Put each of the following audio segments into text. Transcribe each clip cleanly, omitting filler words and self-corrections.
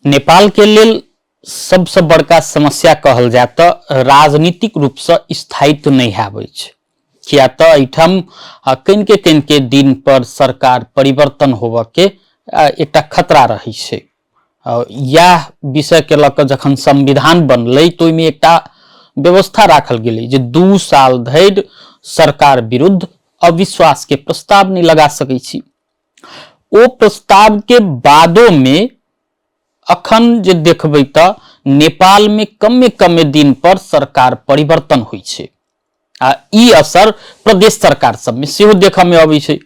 नेपाल के लेल सबसँ बड़का समस्या कहल जाय तऽ राजनीतिक रूपसँ स्थायित्व नहि हैब अछि, किया तऽ एहिठाम कनिके कनिके दिन पर सरकार परिवर्तन होबऽ के एकटा खतरा रहै छै। इएह विषय के लऽ कऽ जखन संविधान बनलै तऽ ओहिमे एकटा व्यवस्था राखल गेलै जे 2 साल धरि सरकार विरुद्ध अविश्वास के प्रस्ताव नहि लगा सकै छी। ओ प्रस्ताव के बादो में अखन जे देखबै तऽ नेपाल में कमे कमे दिन पर सरकार परिवर्तन होइ छै आ ई असर प्रदेश सरकार सब में सेहो देखऽ में अबै छै।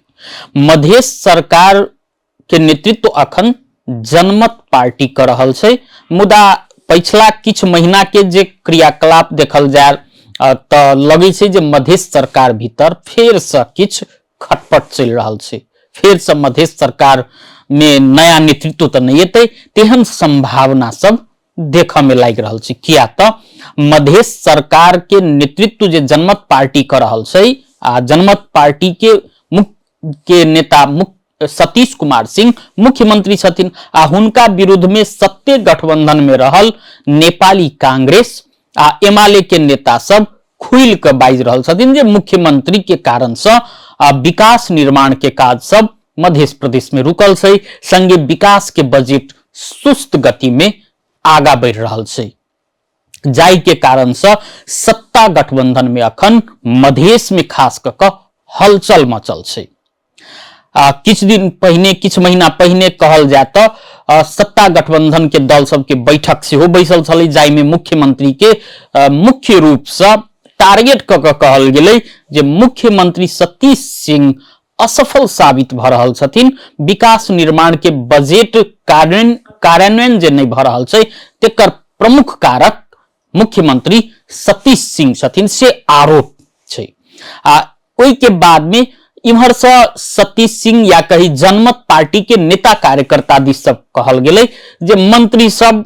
मधेश सरकार के नेतृत्व अखन जनमत पार्टी कऽ रहल छै, मुदा पछिला किछु महीना के जे क्रियाकलाप देखल जाय तऽ लगै छै जे मधेश सरकार भीतर फेर से किछु खटपट चलि रहल छै। फेर से मधेश सरकार में नया नेतृत्व तऽ नहि एतै, तेहन संभावना सब देखऽ में लागि रहल छै। किया तऽ मधेश सरकार के नेतृत्व जे जनमत पार्टी कऽ रहल छै आ जनमत पार्टी के मुख्य के नेता मुख्य सतीश कुमार सिंह मुख्यमंत्री छथिन आ हुनका विरुद्ध में सत्ते गठबंधन में रहल नेपाली कांग्रेस आ एमाले के नेता सब खुलि कऽ बाजि रहल छथिन जे मुख्यमंत्री के कारण से विकास निर्माण के काज सब मध्य प्रदेश में रुकल छै, संगे विकास के बजट सुस्त गति में आगा बढ़ि रहल छै, जाहि के कारण से सत्ता गठबंधन में अखन मधेश में खास कऽ कऽ हलचल मचल छै। किछु दिन पहिने, किछु महीना पहिने कहल जाय तऽ सत्ता गठबंधन के दल सबके बैठक सेहो बैसल छलै, जाहिमे मुख्यमंत्री के मुख्य रूप से टारगेट कऽ कऽ कहल गेलै जे मुख्यमंत्री सतीश सिंह असफल साबित भऽ रहल छथिन, विकास निर्माण के बजट कार्यान्वयन जे नहि भऽ रहल छै तेकर प्रमुख कारक मुख्यमंत्री सतीश सिंह छथिन, से आरोप छै। आ ओहि के बाद में इम्हर से सतीश सिंह या कही जनमत पार्टी के नेता कार्यकर्ता दिस सब कहल गेलै जे मंत्री सब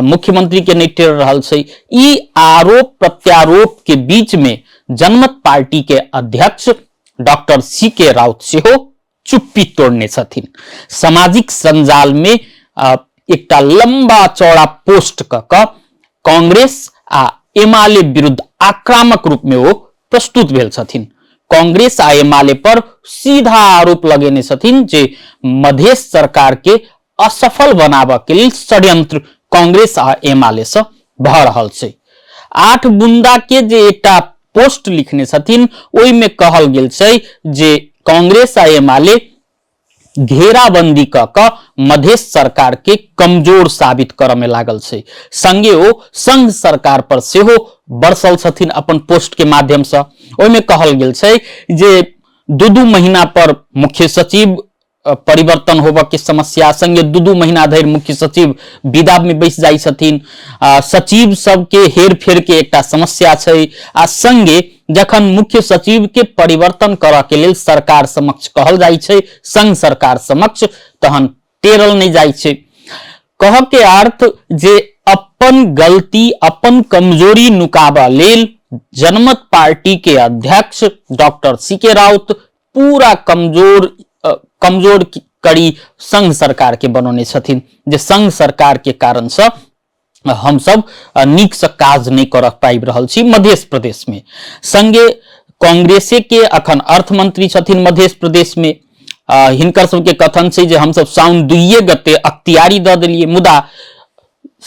मुख्यमंत्री के नहीं टेर रहल छै। ई आरोप प्रत्यारोप के बीच में जनमत पार्टी के अध्यक्ष डॉक्टर सी के राउत सेहो चुप्पी तोड़ने छथिन। सामाजिक संजाल में एकटा लंबा चौड़ा पोस्ट क कऽ कांग्रेस आ एमाले विरुद्ध आक्रामक रूप में ओ प्रस्तुत भेल छथिन। कांग्रेस आ एमाले पर सीधा आरोप लगेने छथिन जे मधेश सरकार के असफल बनाबऽ के लेल षड्यंत्र कांग्रेस आ एमाले से भऽ रहल छै। 8 बुंदा के जे एकटा पोस्ट लिखने छथिन ओहि में कहल गेल छै जे कांग्रेस आ एमाले घेराबंदी कऽ कऽ मधेश सरकार के कमजोर साबित करऽ में लागल छै। संगे ओ संघ सरकार पर सेहो बरसल छथिन अपन पोस्ट के माध्यम से। ओहिमे कहल गेल छै जे 2-2 महीना पर मुख्य सचिव परिवर्तन होबऽ के समस्या, संगे 2-2 महीना धरि मुख्य सचिव विदा में बैस जाइ छथिन, सचिव सबके हेरफेर के एकटा समस्या छै आ संगे जखन मुख्य सचिव के परिवर्तन करऽ के लेल सरकार समक्ष कहल जाइ छै, संघ सरकार समक्ष, तहन टेरल नहि जाइ छै। कहऽ के अर्थ जे अपन गलती अपन कमजोरी नुकाबऽ लेल जनमत पार्टी के अध्यक्ष डॉक्टर सी के राउत पूरा कमजोर कड़ी संघ सरकार के बनौने छथिन, जे संघ सरकार के कारण से हम सब नीक से काज नहीं कर पाबि रहल छी मध्य प्रदेश में। संगे कांग्रेसे के अखन अर्थमंत्री छथिन मध्य प्रदेश में, हिनकर सबके कथन छै जे हमसब साउन 2 गते अख्तियारी दऽ देलियै, मुदा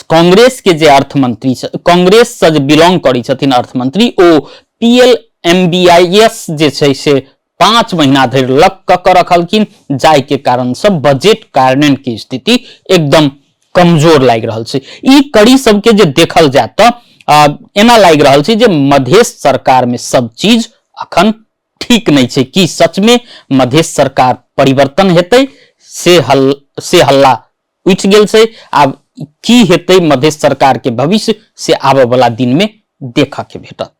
कांग्रेस के जे अर्थमंत्री कांग्रेस से जे बिलोंग करै छथिन अर्थमंत्री, ओ PLMBIS जे छै से 5 महीना धरि लक कऽ कऽ रखलखिन, जाहि के कारण से बजट कार्यान्वयन के स्थिति एकदम कमजोर लागि रहल छै। ई कड़ी सबके जे देखल जाय तऽ एना लागि रहल छै जे मधेश सरकार में सब चीज अखन ठीक नहीं छै। कि सच में मधेश सरकार परिवर्तन हेतै से हल्ला उठि गेल छै। आब की हेतै मधेश सरकार के भविष्य से आबऽ वाला दिन में देखऽ के भेटत।